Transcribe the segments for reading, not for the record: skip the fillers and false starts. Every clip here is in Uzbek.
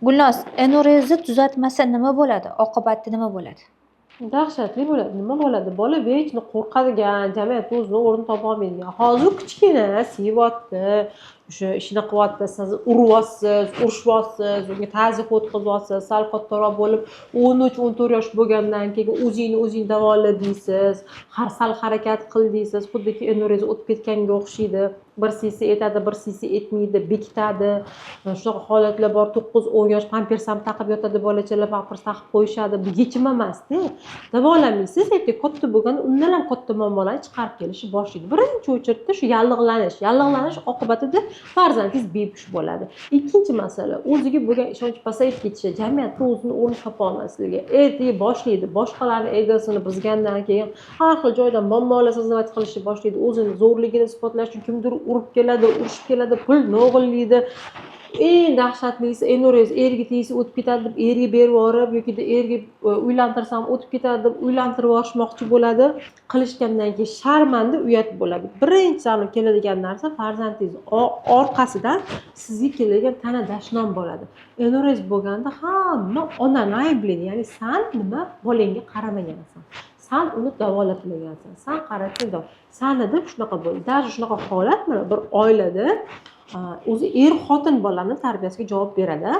Gulnoz, enurezni tuzatmasa nima bo'ladi? Oqibati nima bo'ladi? Dahshatli bo'ladi. Nima bo'ladi? Bola вечно qo'rqadigan, jamiyatda o'zini o'rnini topolmaydigan. Hozir kichkina sevyapti, o'sha ishini qilyapti, siz uryapsiz, urishyapsiz, unga tazyiq o'tkazyapsiz. Sal kattaroq bo'lib, 13-14 yosh bo'lgandan keyin o'zingni o'zing davola deysiz, har sal harakat qil deysiz. Xuddiki enurez o'tib ketganga o'xshaydi. Bir siysi etadi, bir siysi etmaydi, bekitadi. Shunaqa holatlar bor, 9-10 yosh, pampers ham taqib yotadi bolachalar, pampers taqib qo'yishadi. Bu yechim emasda. Davolamaysiz, ertaga katta bo'lganda undan ham katta muammolarni chiqarib kelishni boshlaydi. Birinchi очередda shu yallig'lanish. Yallig'lanish oqibatida farzandingiz bepusht bo'ladi. Ikkinchi masala, o'ziga bo'lgan ishonch pasayib ketishi, jamiyatda o'zini o'rnini topolmasligi. Ertaga boshlaydi, boshqalarni egosini buzgandan keyin har xil joydan muammolar создавать qilishni boshlaydi. O'zini zo'rligini isbotlash uchun kimdir urib keladi, urushib keladi, pulni o'g'irlaydi. Eng dahshatlisi, enurez erga tegsa o'tib ketadi deb erga berib yuborib yokida erga uylantirsam o'tib ketadi deb uylantirib yuborishmoqchi bo'ladi. Qilishgandan keyin sharmanda, uyat bo'ladi. Birinchi keladigan narsa, farzandingiz orqasidan sizga keladigan tana, dashnom bo'ladi. Enurez bo'lganda hamma onani ayblaydi, ya'ni san nima bolangga qaramagansan, san uni davolatmagansan, san qaratgan sani deb shunaqa bo'ldi. Даже shunaqa holat, mana bir oilada o'zi er xotin bolani tarbiyasiga javob beradi.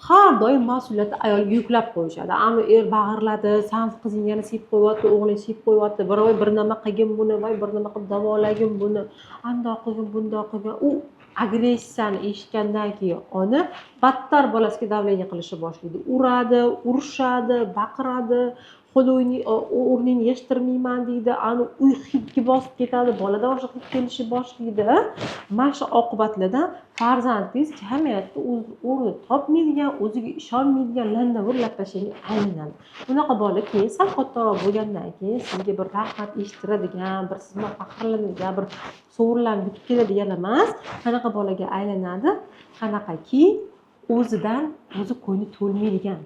Har doim mas'uliyatni ayolga yuklab qo'yishadi. Ani er bag'irladi, san qizing yana sevib qo'yyapti, o'g'ling sevib qo'yyapti, bir voy bir nima qilgin buni, voy bir nima qilib davolagin buni, andoq qilgin, bundoq qilgin. U agressiyani eshitgandan keyin ona battar bolasiga давление qilishni boshlaydi. Uradi, urishadi, baqiradi, xuddi o'rningni yig'ishtirmayman deydi. Ani uy hidga bosib ketadi, boladan o'sha hid kelishni boshlaydi. Mana shu oqibatlardan farzandingiz jamiyatda o'z o'rnini topmaydigan, o'ziga ishonmaydigan landavur lappashaga aylanadi. Bunaqa bola keyin sal kattaroq bo'lgandan keyin sizga bir rahmat eshittiradigan, bir siz bilan faxrlanadigan, bir sovrinlarni yutib keladigan emas. Qanaqa bolaga aylanadi? Qanaqaki o'zidan o'zi ko'ngli to'lmaydigan,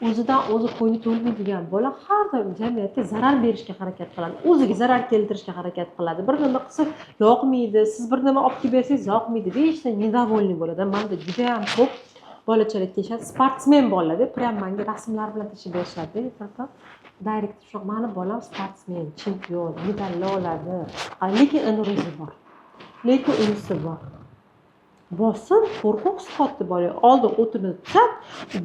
o'zidan o'zi ko'ngli to'lmaydigan bola har doim jamiyatga zarar berishga harakat qiladi, o'ziga zarar keltirishga harakat qiladi. Bir nima qilsa, yoqmaydi, siz bir nima olib kelib bersangiz, yoqmaydi, вечно недовольный bo'ladi. Manda judayam ko'p bolachalar kelishadi, sportsmen bolalarda, прям manga rasmlar bilan tashlab berishadi direct: shunaqa mani bolam sportsmen, chempion, medallar oladi, lekin enurezi bor, lekin unisi bor. Bosim, qo'rquv his qilyapti bola. Oldin o'tini tuzat,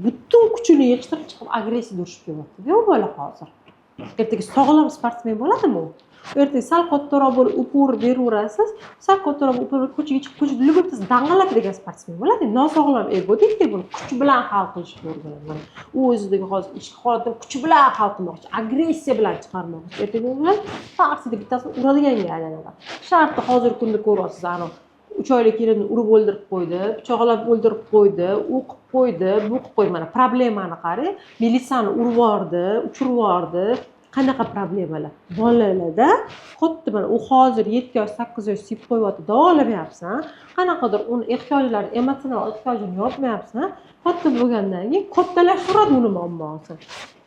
butun kuchini yig'ishtirib chiqib, agressiyada urishib kelyapti u bola. Hozir ertaga sog'lom sportsmen bo'ladimi u? Ertaga sal kattaroq bo'lib, упор beraverasiz, sal kattaroq bo'lib, упор, ko'chaga chiqib, ko'chada любой bittasi dang'illatadigan sportsmen bo'ladi. Nosog'lom ego deydi buni, kuch bilan hal qilishga o'rganadi. Mana u o'zidagi hozir ichki holatini kuch bilan hal qilmoqchi, agressiya bilan chiqarmoqchi. Ertaga u bilan tarsida bittasini uradiganga aylanadi. Shartta hozirgi kunda ko'ryapsiz, anavi 3 oylik kelinni urib o'ldirib qo'ydi, pichoqlab o'ldirib qo'ydi, u qilib qo'ydi, bu qilib qo'ydi. Mana problemani qarang, militsiyani urib yubordi, uchirib yubordi. Qanaqa problemalar bolalarda xuddi mana u hozir 7 yosh, 8 yosh, sevib qo'yyapti, davolamayapsan, qanaqadir uni ehtiyojlarini, emotsional ehtiyojini yopmayapsan. Katta bo'lgandan keyin kattalashaveradi uni muammosi.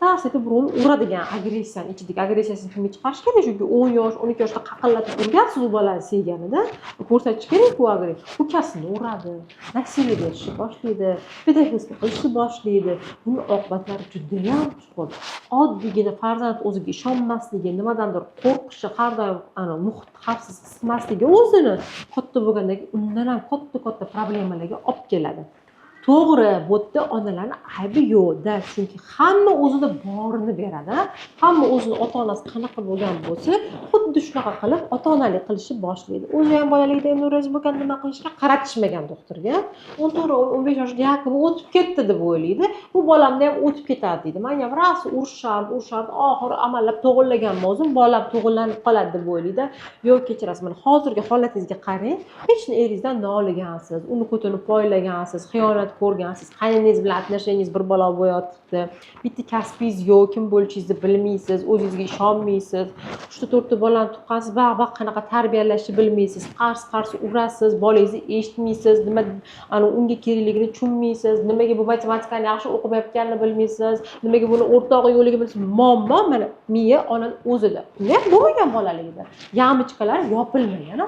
Tars etib birovni uradigan agressiyani, ichidagi agressiyasini kimga chiqarish kerak? Chunki 10 yosh, 12 yoshda qaqillatib urgansiz u bolani sevganida, ko'rsatish kerak u agressiya. Ukasini uradi, насилие berishni boshlaydi, педофильство qilishni boshlaydi. Buni oqibatlari judayam chuqur. Oddiygina farzand o'ziga ishonmasligi, nimadandir qo'rqishi, har doim ana muhit xavfsiz his qilmasligi o'zini katta bo'lgandan keyin undan ham katta katta problemalarga olib keladi. To'g'ri, bu yerda onalarni aybi yo'qda, chunki hamma o'zida borini beradi. Hamma o'zini ota onasi qanaqa bo'lgan bo'lsa, xuddi shunaqa qilib ota onalik qilishni boshlaydi. O'zi ham bolaligida enurez bo'lgan, nima qilishga, qaratishmagan doktorga. 14-15 yoshda якобы o'tib ketdi deb o'ylaydi. Bu bolamda ham o'tib ketadi deydi. Manga ham rosa urishardi, urishardi, oxiri amallab to'g'irlaganman o'zim, bolam to'g'irlanib qoladi deb o'ylaydi. Yo'q, kechirasiz, mana hozirgi holatingizga qarang, hech eringizdan noligansiz, uni ko'tini poylagansiz, xiyonat ko'rgansiz, qayninangiz bilan отношениyangiz bir balo bo'lyotibdi, bitta kasbingiz yo'q, kim bo'lishingizni bilmaysiz, o'zingizga ishonmaysiz, uchta to'rtta bolani tuqqansiz, baq baq qanaqa tarbiyalashni bilmaysiz, qars qars urasiz, bolangizni eshitmaysiz, nima ani unga kerakligini tushunmaysiz, nimaga bu matematikani yaxshi o'qimayotganini bilmaysiz, nimaga buni o'rtog'i yo'qligini bilmaysiz. Muammo mana miya onani o'zida. Unda ham bo'lmagan bolaligida, ямочка lar yopilmagan.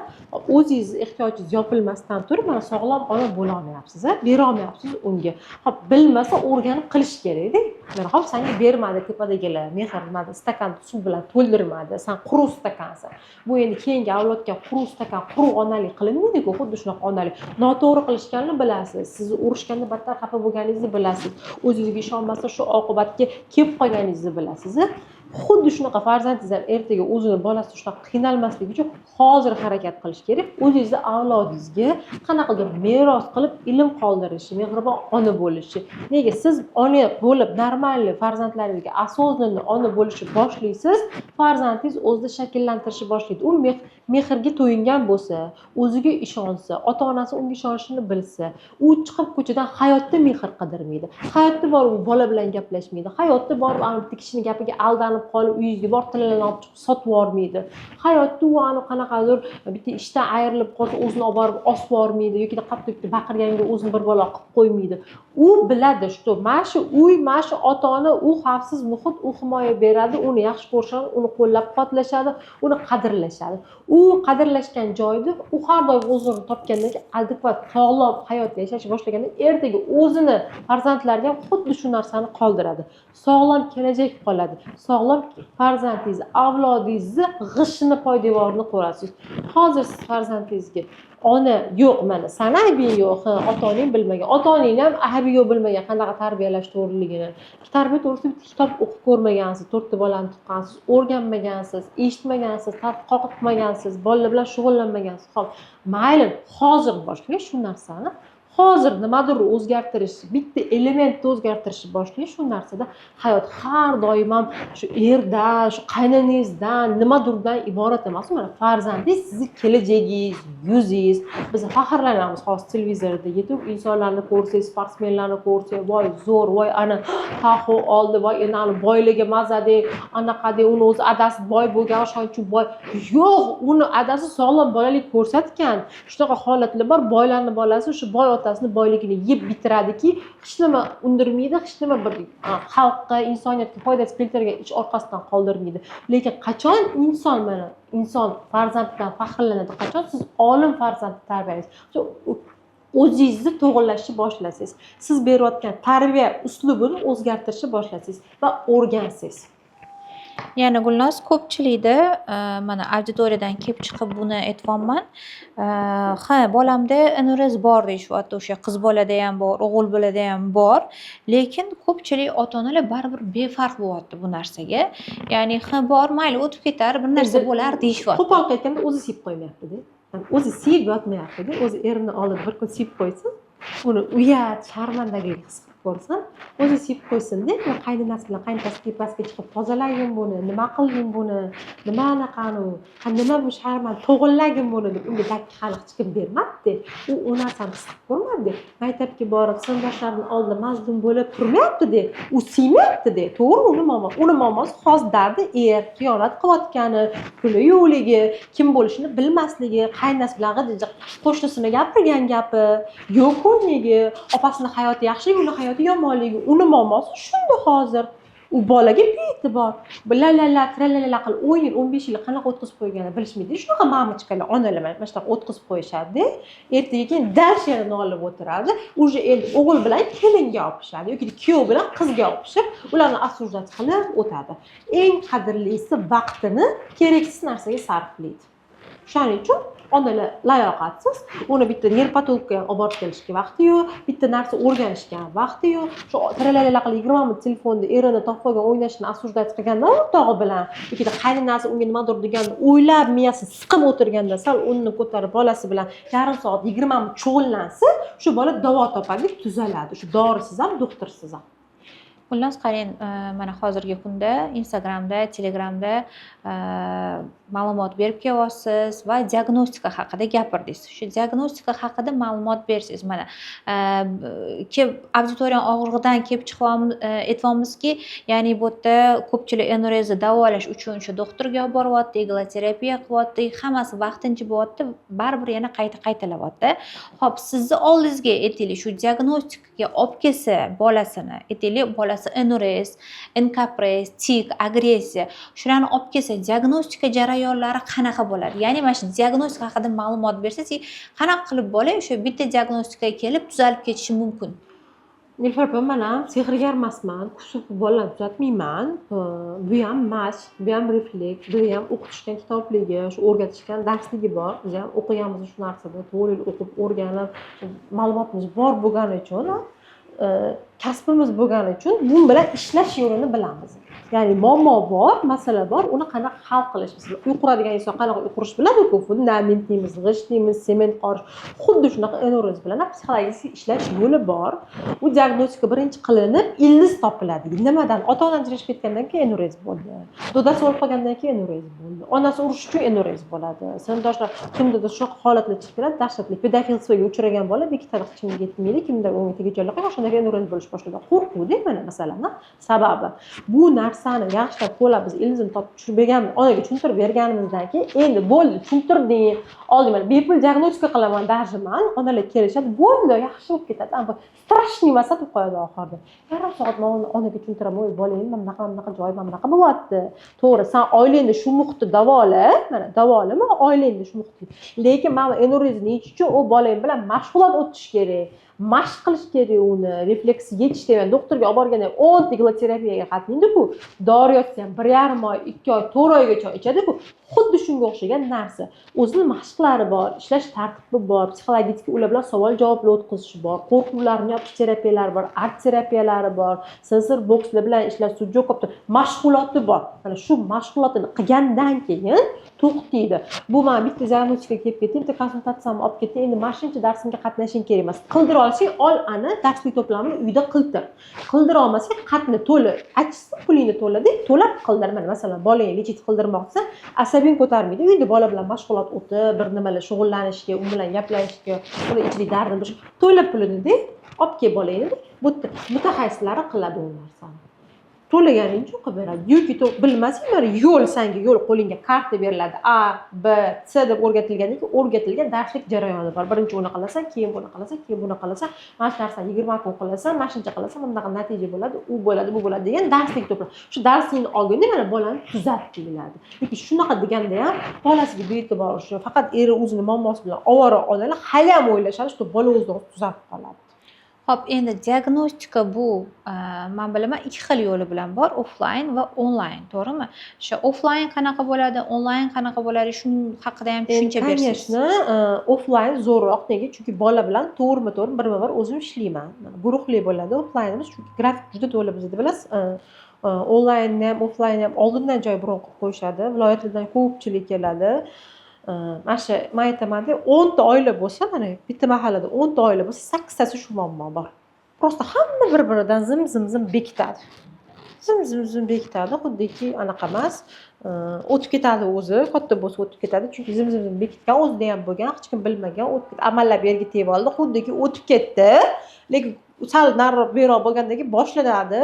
O'zingizni ehtiyojingiz yopilmasdan turib, mana sog'lom ona bo'lolmayapsiz, berolmayapsiz. O'rgatyapsiz unga. Hop, bilmasa, o'rganib qilish kerakda. Mana, hop, sanga bermadi tepadagilar mehr, nimadi, stakanni suv bilan to'ldirmadi, san quruq stakansan. Bu endi keyingi avlodga quruq stakan, quruq onalik qilinmaydiku. Xuddi shunaqa onalik noto'g'ri qilishganini bilasiz, sizni urishganda battar xafa bo'lganingizni bilasiz, o'zingizga ishonmasdan shu oqibatga kelib qolganingizni bilasiz. Xuddi shunaqa farzandingiz ham ertaga o'zini bolasi shunaqa qiynalmasligi uchun hozir harakat qilish kerak. O'zingizni avlodingizga qanaqadir meros qilib ilm qoldirishi, mehribon ona bo'lishi. Nega siz ona bo'lib, нормальный, farzandlaringizga осознанный ona bo'lishni boshlaysiz, farzandingiz o'zida shakllantirishni boshlaydi. U mehrga to'yingan bo'lsa, o'ziga ishonsa, ota onasi unga ishonishini bilsa, u chiqib ko'chadan hayotda mehr qidirmaydi, hayotda borib u bola bilan gaplashmaydi, hayotda borib ana bitta kishini gapiga aldanib qolib, uyingizga borib tilini olib chiqib sotib yubormaydi, hayotda u ani qanaqadir bitta ishdan ayrilib qolsa, o'zini olib borib osib yubormaydi yoki qattiq bitta baqirganga o'zini bir balo qilib qo'ymaydi. U biladi, что mana shu uy, mana shu ota ona u xavfsiz muhit, u himoya beradi, uni yaxshi ko'rishadi, uni qo'llab quvvatlashadi, uni qadrlashadi. U qadrlashgan joyda u har doim o'zini topgandan keyin, adekvat, sog'lom hayot yashashni boshlaganda, ertaga o'zini farzandlariga ham xuddi shu narsani qoldiradi, sog'lom kelajak qoladi. Sog'lom farzandingizni, avlodingizni g'ishtini, poydevorini qurasiz. Hozir siz farzandingizga ona yo'q, mana sani aybing yo'q, ha, ota onang bilmagan, ota onangni ham aybi yo'q, bilmagan qanaqa tarbiyalash to'g'riligini. Tarbiya to'g'risida bitta kitob o'qib ko'rmagansiz, to'rtta bolani tuqqansiz, o'rganmagansiz, eshitmagansiz, tadqiqot qilmagansiz, bolalar bilan shug'ullanmagansiz. Ho'p, mayli, hozir boshlang shu narsani. Hozir nimadir o'zgartirish, bitta elementni o'zgartirishni boshlang shu narsada. Hayot har doim ham shu erdan, shu qaynonangizdan, nimadirdan iborat emas. Mana, farzandingiz sizni kelajagingiz, yuzingiz. Biz faxrlanamiz hozir televizorda yetuk insonlarni ko'rsangiz, sportsmenlarni ko'rsak, voy zo'r, voy ana Taxo oldi, voy endi ani boyligi mazade, anaqade, uni o'zi adasi boy bo'lgan, o'shaning uchun boy. Yo'q, uni adasi sog'lom bolalik ko'rsatgan. Shunaqa holatlar bor, boylarni bolasi o'sha boy otasini boyligini yeb bitiradiki, hech nima undirmaydi, hech nima bir xalqqa, insoniyatga foydasi keltirgan ish orqasidan qoldirmaydi. Lekin qachon inson, mana, inson farzanddan faxrlanadi? Qachon siz olim farzandni tarbiyalaysiz, o'zingizni to'g'irlashni boshlasangiz, siz berayotgan tarbiya uslubini o'zgartirishni boshlasangiz va o'rgansangiz. Ya'ni, Gulnoz, ko'pchilikda mana auditoriyadan kelib chiqib buni aytyapman. Ha, bolamda НРС bor deyishyapti, o'sha qiz bolada ham bor, o'g'il bolada ham bor, lekin ko'pchilik ota onalar baribir befarq bo'lyapti bu narsaga. Ya'ni, ha, bor, mayli, o'tib ketar, bir narsa bo'lar deyishyapti. Qo'pol qilib aytganda, o'zi siyib qo'ymayaptida, o'zi siyib yotmayaptida. O'zi erini oldida bir kun siyib qo'ysin, uni uyat, sharmandalik his qilib ko'rsin, o'zi siyib qo'ysinda. Qaynonasi bilan qaynotasi tepasiga chiqib, tozalagin buni, nima qilding buni, nima anaqani, ha, nima bu sharman, to'g'irlagin buni deb unga dakki hali hech kim bermadida. U u narsani his qilib ko'rmadida. Maktabga borib, sinfdoshlarini oldida mazlum bo'lib turmayaptida, u siymayaptida. To'g'ri, uni muammosi hozir, dardi er xiyonat qilayotgani, puli yo'qligi, kim bo'lishini bilmasligi, qaynonasi bilan g'ij qo'shnisini gapirgan gapi, yo'q ko'ngligi, opasini hayoti yaxshiligi, uni hayoti yomonligi. Uni muammosi shunda hozir. U bolaga bee'tibor, la la la tra la la qilib 10 yil, 15 yil qanaqa o'tkazib qo'yganini bilishmaydi. Shunaqa мамочка lar, onalar mana shunaqa o'tkazib qo'yishadida, ertaga keyin дальше yana nolib o'tiradi. Уже endi o'g'il bilan kelinga yopishadi yoki kuyov bilan qizga yopishib, ularni осуждать qilib o'tadi. Eng qadrlisi vaqtini keraksiz narsaga sarflaydi. O'shaning uchun onalar layoqatsiz. Uni bitta nevropatologga ham olib borib kelishga vaqti yo'q, bitta narsa o'rganishga ham vaqti yo'q. Shu tralala qilib 20 minut telefonda erini topib olgan o'ynashini осуждать qilganda o'rtog'i bilan yoki qaynonasi unga nimadir deganini o'ylab, miyasini siqib o'tirganda, sal o'rnini ko'tarib, bolasi bilan yarim soat, 20 minut shug'ullansa, shu bola davo topadi, tuzaladi, shu dorisiz ham, doktorsiz ham. Xullas, qarang, mana hozirgi kunda Instagramda, Telegramda ma'lumot berib kelyapsiz va diagnostika haqida gapirdingiz. Shu diagnostika haqida ma'lumot bersangiz, mana kelib auditoriyani og'rig'idan kelib chiqyapmiz, aytyapmizki, ya'ni bu yerda ko'pchilik НРС ni davolash uchun o'sha doktorga olib boryapti, иглотерапия qilyapti, hammasi vaqtincha bo'lyapti, baribir yana qayta qaytalayapti. Ho'p, sizni oldingizga, aytaylik, shu diagnostikaga olib kelsa bolasini, aytaylik, bolasi НРС, энкопрез, tik, agressiya, shularni olib kelsa, diagnostika jarayonlari qanaqa bo'ladi? Ya'ni mana shu diagnostika haqida ma'lumot bersangiz, qanaqa qilib bola o'sha bitta diagnostikaga kelib tuzalib ketishi mumkin? Nilufar opa, man ham sehrgar emasman, kusib bolalarni tuzatmayman. Bu ham mashq, bu ham refleks, bu ham o'qitishgan kitobligi, shu o'rgatishgan darsligi bor. Biz ham o'qiganmiz shu narsada, 4 yil o'qib, o'rganib, ma'lumotimiz bor bo'lgani uchun, kasbimiz bo'lgani uchun bu bilan ishlash yo'lini bilamiz. Ya'ni muammo bor, masala bor, uni qanaqa hal qilish. Masalan, uy quradigan inson qanaqa uy qurish biladi-ku, fundament deymiz, g'isht deymiz, sement qorish. Xuddi shunaqa энурез bilan ham psixologik ishlash yo'li bor. U diagnostika birinchi qilinib, ildiz topiladi. Nimadan? Ota ona ajrashib ketgandan keyin энурез bo'ldi, dodasi o'lib qolgandan keyin энурез bo'ldi, onasi urush uchun энурез bo'ladi, sinfdoshlar, kimdadir shunaqa holatlar chiqib keladi dahshatli. Педофильство ga uchragan bola bekitadi, hech kimga yetmaydi, kimda unga tegajog'lik qilgan, o'shanda энурез bo'lish boshlaydi. Qo'rquvda mana masalan sababi. Bu narsani yaxshilab qo'llab, biz ildizini topib tushirib bergan, onaga tushuntirib berganimizdan keyin, endi bo'ldi, tushuntirding, oldin mana bepul diagnostika qilaman даже man, onalar kelishadi, bo'ldi, yaxshi bo'lib ketadi, страшный emas deb qo'yadi. Oxirida yarim soat man uni onaga tushuntiraman: "Voy bolang, mana bunaqa, mana bunaqa joyi, mana bunaqa bo'lyapti. To'g'ri, san oilangda shu muhitni davola, mana davolama oilangda shu muhitni, lekin mana bu энурез ni yechish uchun u bolang bilan mashg'ulot o'tish kerak, mashq qilish kerak, uni refleksi yetish." Degan doktorga olib borganda ham 10 ta иглотерапия ga qatnaydiku, dori yozsa ham 1,5 oy, 2 oy, 4 oygacha ichadiku. Xuddi shunga o'xshagan narsa, o'zini mashqlari bor, ishlash tartibi bor, psixologik ular bilan savol javoblar o'tkazishi bor, qo'rquvlarni yopish terapiyalari bor, art terapiyalari bor, sensor bokslar bilan ishlash, sujokopter mashg'uloti bor. Mana shu mashg'ulotini qilgandan keyin to'xtaydi. Bu man bitta diagnostika kelib ketdim, bitta konsultatsiyamni olib ketdim, endi mana shuncha darsimga qatnashing kerak emas. Qildira olsang, ol, ana darslik to'plamini uyda qildir. Qildira olmasang, qatni to'la, aytishsin, pulingni to'lada, to'lab qildir. Mana masalan, bolang лечить qildirmoqchisan, asabing ko'tarmaydi uyda bola bilan mashg'ulot o'tib, bir nimalar shug'ullanishga, u bilan gaplashishga, uni ichidagi dardini bilish. To'la pulini olib kel bolangni, bu yerda mutaxassislari qiladi u narsani, to'laganing uchun qilib beradi. Yoki bilmasang, mana yo'l, sanga yo'l, qo'lingga karta beriladi, A, B, C deb o'rgatilgandan keyin o'rgatilgan darslik jarayoni bor. Birinchi uni qilasan, keyin buni qilasan, keyin buni qilasan, mana shu narsani 20 kun qilasan, mana shuncha qilasan, mana bunaqa natija bo'ladi, u bo'ladi, bu bo'ladi degan darslik to'plam. Shu darslikni olganda, mana bolani tuzat deyiladi. Lekin shunaqa deganda ham bolasiga bee'tibor, shu faqat eri o'zini muammosi bilan ovora onalar haliyam o'ylashadi, что bola o'zini o'zi tuzatib qoladi. Ho'p, endi diagnostika bu, man bilaman, ikki xil yo'li bilan bor: offlayn va onlayn, to'g'rimi? O'sha offlayn qanaqa bo'ladi, onlayn qanaqa bo'ladi, shu haqida ham tushuncha Endi bersangiz. Конечно, offlayn zo'rroq. Nega? Chunki bola bilan to'g'rima to'g'ri, birma bir o'zim ishlayman. Mana guruhli bo'ladi offlaynimiz, chunki grafik juda to'la bizda, bilasiz. Onlaynni ham, offlaynni ham oldindan joy bron qilib qo'yishadi, viloyatlardan ko'pchilik keladi. Mana shu man aytamanda, 10 ta oila bo'lsa, mana bitta mahallada 10 ta oila bo'lsa, sakkiztasi shu muammo bor. Просто hamma bir biridan zim zim zim bekitadi, zim zim zim bekitadi, xuddiki anaqa emas, o'tib ketadi o'zi, katta bo'lsa o'tib ketadi, chunki zim zim zim bekitgan, o'zida ham bo'lgan, hech kim bilmagan, o'tib ketdi, amallab yerga tegib oldi, xuddiki o'tib ketdi. Lekin sal nariroq beriroq bo'lgandan keyin boshlanadi,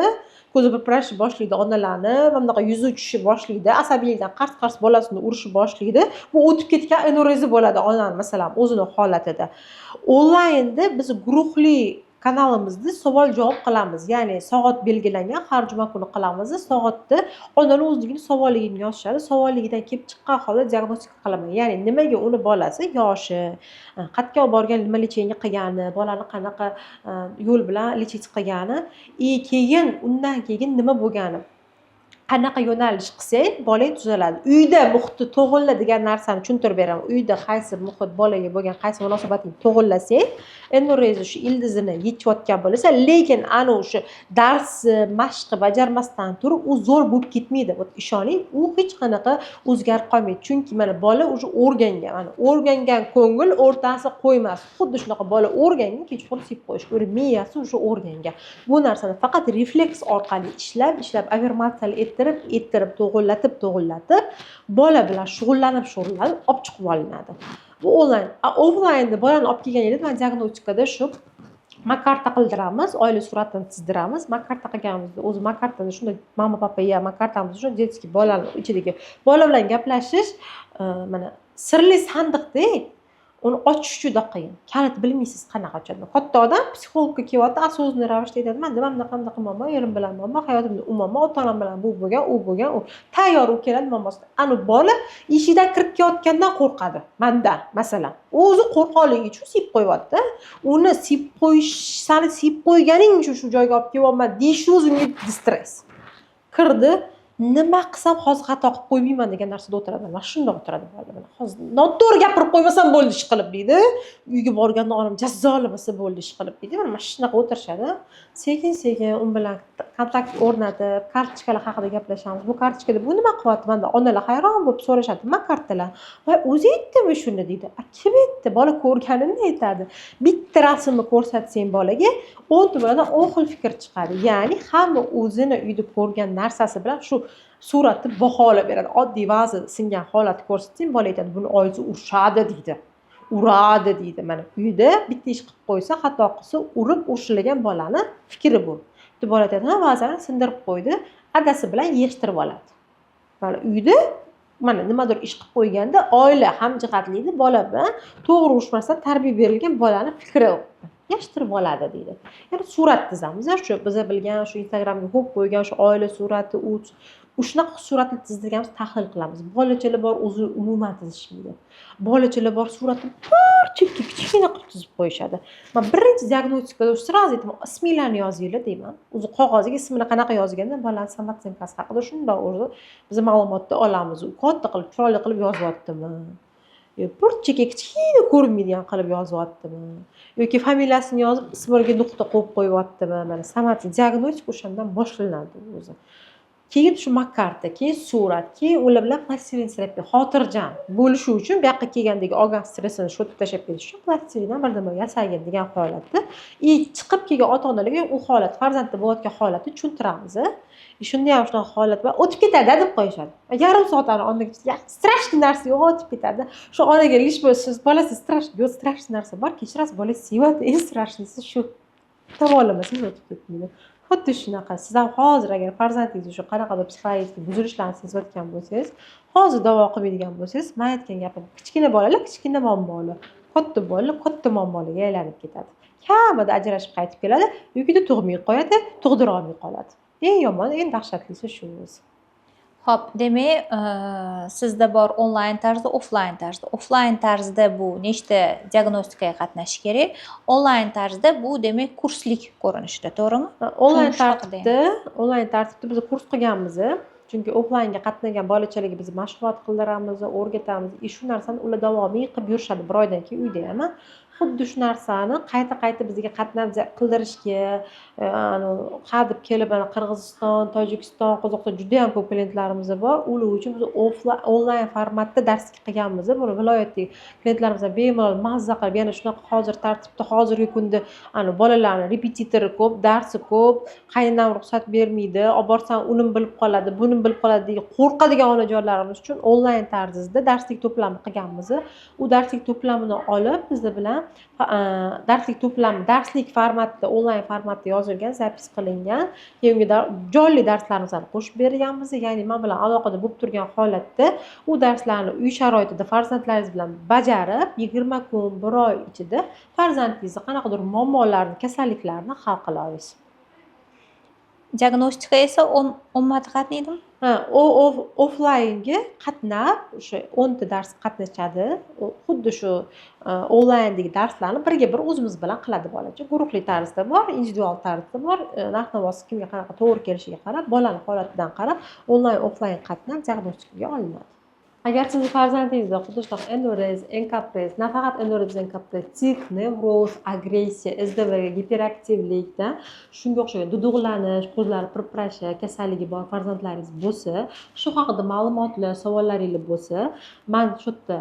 ko'zi pirpirashni boshlaydi onalarni, mana bunaqa yuzi tushishni boshlaydi, asabiylikdan qars qars bolasini urishni boshlaydi. Bu o'tib ketgan энурез i bo'ladi onani, masalan, o'zini holatida. Onlaynda biz guruhli kanalimizda savol javob qilamiz, ya'ni soat belgilangan, har juma kuni qilamiz. Soatda onalar o'zligini savolligini yozishadi, savolligidan kelib chiqqan holda diagnostika qilaman, ya'ni nimaga uni bolasi, yoshi, qayerga olib borgan, nima лечение qilgani, bolani qanaqa yo'l bilan лечить qilgani и keyin undan keyin nima bo'lgani, qanaqa yo'nalish qilsang bolang tuzaladi, uyda muhitni to'g'irla degan narsani tushuntirib beraman. Uyda qaysi muhit, bolaga bo'lgan qaysi munosabatni to'g'irlasang, энурез shu ildizini yechayotgan bo'lasan. Lekin ana o'sha darsi, mashqi bajarmasdan turib u zo'r bo'lib ketmaydi. Вот ishoning, u hech qanaqa o'zgarib qolmaydi, chunki mana bola уже o'rgangan. Mana o'rgangan ko'ngil o'rtasi qo'ymas. Xuddi shunaqa bola o'rgangan kechqurun sepib qo'yishga, uni miyasi уже o'rgangan. Bu narsani faqat refleks orqali ishlab ishlab, affirmatsiyalar ettirib ettirib, to'g'irlatib to'g'irlatib, bola bilan shug'ullanib shug'ullanib olib chiqib olinadi. Bu onlayn. A offlaynda bolani olib kelganingda man diagnostikada shu makarta qildiramiz, oila suratini chizdiramiz. Makarta qilganimizda o'zi makartada shunday мама, папа, я makartamiz shu детский, bolani ichidagi bola bilan gaplashish, mana sirli sandiqda. Uni ochish juda qiyin, kalit bilmaysiz qanaqa ochadi. Katta odam psixologga kelyapti, осознанный ravishda aytadi: "Manda mana bunaqa, bunaqa muammo, erim bilan muammo, hayotimda u muammo, ota onam bilan bu bo'lgan, u bo'lgan." U tayyor, u keladi muammosida. Ani bola eshikdan kirib kelayotgandan qo'rqadi mandan, masalan. O'zi qo'rqoqligi uchun siyib qo'yyapti. Uni siyib qo'yish, sani siyib qo'yganing uchun shu joyga olib kelyapman deyishni o'zi unga stress. Kirdi, nima qilsam hozir xato qilib qo'ymayman degan narsada o'tiradi. Mana shundoq o'tiradi bola bilan. "Hozir noto'g'ri gapirib qo'ymasam bo'ldi ish qilib", deydi. "Uyga borganda onam jazolamasa bo'ldi ish qilib", deydi. Mana shunaqa o'tirishadi. Sekin sekin u bilan kontakt o'rnatib, kartochkalar haqida gaplashamiz. "Bu kartochkada bu nima qilyapti?" Manda onalar hayron bo'lib so'rashadi: "Nima kartalar?" "Voy, o'zi aytdimi shuni?" deydi. "A kim aytdi?" Bola ko'rganini aytadi. Bitta rasmni ko'rsatsang bolaga, 10 ta boladan 10 xil fikr chiqadi. Ya'ni hamma o'zini uyda ko'rgan narsasi bilan shu suratni baholab beradi. Oddiy vaza singan holatni ko'rsatsang, bola aytadi: "Buni oyisi urishadi", deydi, "uradi", deydi. Mana uyda bitta ish qilib qo'ysa, xato qilsa, urib urishilagan bolani fikri bu. Bitta bola aytadi: "Ha, vazani sindirib qo'ydi", adasi bilan yig'ishtirib oladi. Mana uyda, mana nimadir ish qilib qo'yganda, oila hamjihatlikda bola bilan to'g'ri urishmasdan tarbiya berilgan bolani fikri, "yig'ishtirib oladi", deydi. Ya'ni surat tizamiz. Shu biza bilgan, shu Instagramga ko'p qo'ygan shu oila surati, u shunaqa suratni tizdirganmiz, tahlil qilamiz. Bolachalar bor, o'zi umuman tizishmaydi. Bolachalar bor, suratni bir chekka kichkina qilib tizib qo'yishadi. Man birinchi diagnostikada сразу aytaman: "Isminglarni yozinglar", deyman. O'zi qog'ozga ismini qanaqa yozganda, bolani самооценка si haqida shundoq o'zi biz ma'lumotni olamiz. U katta qilib, chiroyli qilib yozyaptimi yo bir chekka kichkina ko'rinmaydigan qilib yozyaptimi yoki familiyasini yozib, ismiga nuqta qo'yib qo'yyaptimi. Mana самооценка, diagnostika o'shandan boshlanadi o'zi. Keyin shu karta, keyin surat, keyin ular bilan plastilin terapiya, xotirjam bo'lishi uchun, bu yoqqa kelgandagi olgan stressini shu yerda tashlab ketish uchun plastilindan birdam yasagin degan holatda и chiqib kelgan ota onalarga u holat, farzandda bo'layotgan holatni tushuntiramiz. И shunda ham shunaqa holat bor, "O'tib ketadi", deb qo'yishadi. Yarim soat oldin страшный narsa yo'q, o'tib ketadi. Shu onaga лишь бы siz bolasi страшный yo'q, страшный narsa bor, kechirasiz, bola sevyapti, eng страшный si shu, davolamasangiz o'tib ketmaydi. Xuddi shunaqa siz ham hozir agar farzandingiz shu qanaqadir psixologik buzilishlarni sezayotgan bo'lsangiz, hozir davo qilmaydigan bo'lsangiz, man aytgan gapim, kichkina bolalar kichkina muammoli, katta bolalar katta muammolarga aylanib ketadi. Kamida ajrashib qaytib keladi yokida tug'may qo'yadi, tug'dira olmay qoladi. Eng yomoni, eng dahshatlisi shu o'zi. Ho'p, demak, sizda bor onlayn tarzda, offlayn tarzda. Offlayn tarzda bu nechta diagnostikaga qatnashish kerak? Onlayn tarzda bu, demak, kurslik ko'rinishida, to'g'rimi? Onlayn Shu haqida. tartibda biz kurs qilganmiz, chunki offlaynga qatnagan bolachalarga biz mashg'ulot qildiramiz, o'rgatamiz и shu narsani ular davomiy qilib yurishadi. Bir oydan keyin uyda ham xuddi shu narsani qayta qayta bizga qatnab qildirishga ha deb kelib, mana Qirg'iziston, Tojikiston, Qozog'iston, judayam ko'p klientlarimiz bor. Ular uchun biz onlayn formatda dars qilganmiz. Buni viloyatdagi klientlarimiz ham bemalol mazza qilib. Yana shunaqa hozir tartibda, hozirgi kunda bolalarni repetitori ko'p, darsi ko'p, qaynonam ruxsat bermaydi, olib borsam unim bilib qoladi, bunim bilib qoladi degan qo'rqadigan onajonlarimiz uchun onlayn tarzida darslik to'plami qilganmiz. U darslik to'plamini olib, bizlar bilan darslik to'plami darslik formatda, onlayn formatda yozilgan, запись qilingan, keyin unga jonli darslarimizni qo'shib berganmiz. Ya'ni man bilan aloqada bo'lib turgan holatda u darslarni uy sharoitida farzandlaringiz bilan bajarib, 20 kun, bir oy ichida farzandingizni qanaqadir muammolarni, kasalliklarni hal qila olasiz. Diagnostika esa 10 marta qatnaydimi? Ha, u offlaynga qatnab, o'sha 10 ta dars qatnashadi. U xuddi shu onlayndagi darslarni birga bir o'zimiz bilan qiladi bolacha. Guruhli tarzda bor, individual tarzda bor. Narx navosi kimga qanaqa to'g'ri kelishiga qarab, bolani holatidan qarab, onlayn, offlayn qatnab diagnostikaga olinadi. Agar sizni farzandingizda xuddi shunaqa enurez, enkoprez, nafaqat enurez, enkoprez, tik, nevroz, agressiya, СДВГ, giperaktivlikda, shunga o'xshagan duduqlanish, ko'zlari pirpirashi kasalligi bor farzandlaringiz bo'lsa, shu haqida ma'lumotlar, savollaringiz bo'lsa, man shu yerda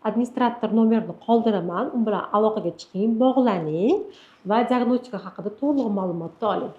administrator nomerini qoldiraman, u bilan aloqaga chiqing, bog'laning va diagnostika haqida to'liq ma'lumotni oling.